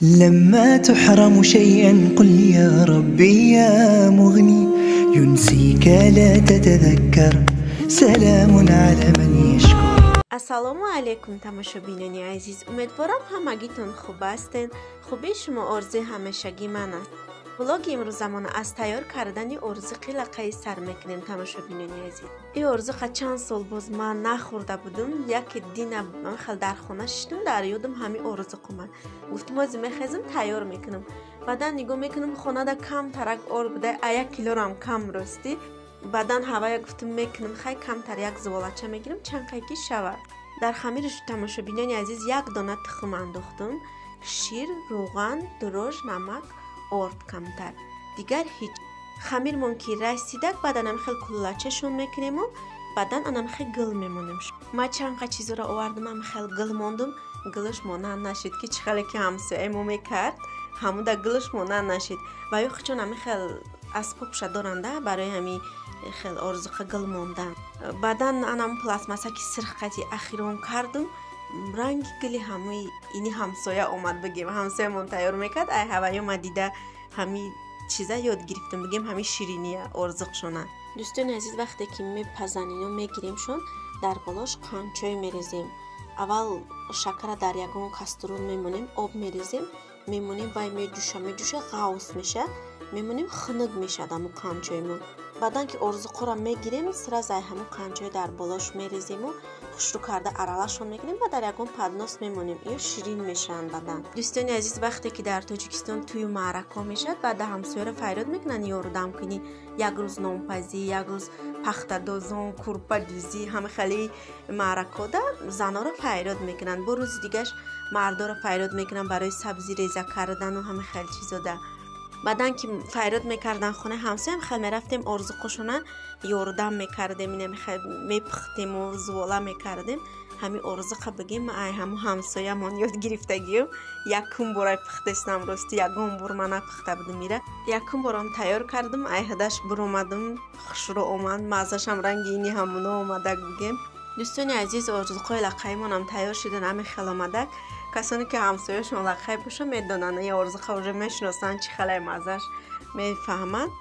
لما تحرم شيئا قل يا ربي يا مغني ينسيك لا تتذكر سلام على من يشكر. Ассалому алайкум, тамошобинони азиз. Умедворам, ҳамагитон хуб ҳастен. Хубии шумо орзуи ҳамешагии ман аст. Влоги имрӯзамона аз тайёр кардани орзиқи лақаи сар мекунем, тамошобинони азиз. Ин орзиқа чанд сол боз ман нахӯрда будум. Яке дина хел дар хона шиштум, дар ёдам ҳамин орзиқ омад. Гуфтум, ози мехезам, тайёр мекунам. Баъдан нигоҳ мекунам, хонада камтарак орд буда, а як килорам кам, ростӣ. Баъдан ҳавая гуфтум, мекунам, хай, камтар як зуволача мегирам, чанд қай ки шавад. Дар хамираш, тамошобинони азиз, як дона тухм андохтум, шир, рӯған, дрожж, намак, орд камтар, дигар ҳеҷ. Хамирмон ки расидак, баъдан ам хел куллачашон мекунему, баъдан анам хел гил мемонем. Ма чанд қа чизоро овардум, ам хел гил мондум. Гилаш монанд нашид, ки чӣ хеле ки ҳамсояи мо мекард, ҳамуда гилаш монанд нашид. Ва ё чун ами хел асбобша доранда барои ҳами хел орзуқа гил мондан. Баъдан анам пластмасса ки сирх қати ахирон кардум, ранги гили ҳамаи ини ҳамсоя омад. Бигем, ҳамсоямон тайёр мекард, ай ҳаваё ма дида ҳами чиза ёд гирифтам, бигем, ҳами шириния орзуқшона. Дӯстони азиз, вақте ки мепазанино мегиремшон, дар болош қандчой мерезем. Аввал шакара дар ягон кастрюл мемонем, об мерезем, мемонем, вай меҷӯша, меҷӯша, ғавс меша, мемонем, хунук мешад ҳамун қандчоймон. Баъдан ки орзуқҳоро мегирем, сразу ай ҳамун қандчой дар болош мерезему, хушрӯ карда аралашон мекунем ва дар ягон поднос мемонем, ё ширин мешаванд баъдан. Дӯстони азиз, вақте ки дар Тоҷикистон тӯю маъракҳо мешавад, баъда ҳамсояро фарёд мекунанд ёрдам кунӣ. Як рӯз нонпазӣ, як рӯз пахтадозон, курпадӯзӣ, ҳама хеле маъракҳода занҳоро фарёд мекунанд. Бо рӯзи дигаш мардоро фарёд мекунанд барои сабзӣ реза кардану ҳама хел чизода. Баъдан ки фарёд мекардан хонаи ҳамсоям, хел мерафтем, орзуқошона ёрдам мекардем, мепухтему зувола мекардем. Ҳамин орзуқа, бигем, ай ҳамун ҳамсоямон ёд гирифтагиюм. Якум бор ай пухтестам, рости, ягон бор ман напухта будум ира. Якум борам тайёр кардум, ай ҳадаш буромадум, хушрӯ омад, маззашам ранги ини ҳамуно омадак, бигем. Дӯстони азиз, орзуқҳои лақаимонам тайёр шудан, ҳамин хел омадак. Касоне ки ҳамсояшон лақай боша, медонанд, ин орзуқа уже мешиносанд, чӣ хелай маззаш мефаҳманд.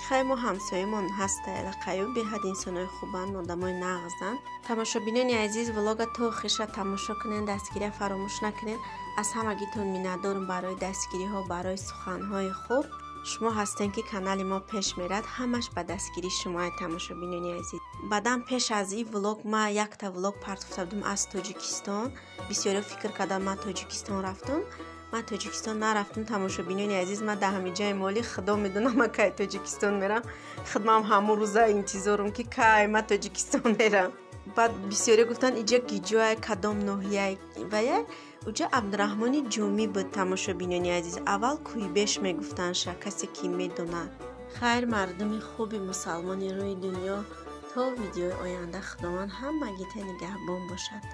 Хай, мо ҳамсоямон ҳастай лақаю, беҳад инсонои хубанд, одамои нағзанд. Тамошобинони азиз, влога то охириша тамошо кунед, дастгирия фаромӯш накунед. Аз ҳамагитон миннатдорам барои дастгириҳо, барои суханҳои хуб. Шумо ҳастем, ки канали мо пеш мерад, ҳамаш ба дастгирии шумои, тамошобинони азиз. Баъдан пеш аз ин влог ма якта влог партофта будум аз Тоҷикистон. Бисёриҳо фикр карданд, ман Тоҷикистон рафтум. Ман Тоҷикистон нарафтум, тамошобинони азиз. Ман дар ҳамиҷаи моли худо медонам, ман кай Тоҷикистон мерам. Худмам ҳамун рӯза интизорум, ки кай ман Тоҷикистон мерам. Баъд бисёриҳо гуфтанд, иҷа гиҷоай, кадом ноҳияй вая. Уҷа Абдураҳмони Ҷомӣ буд, тамошобинони азиз. Аввал Кӯйбеш мегуфтандша, касе ки медонад. Хайр, мардуми хуби мусалмони рӯи дунё, то видеои оянда Худованд ҳамагита нигаҳбон бошад.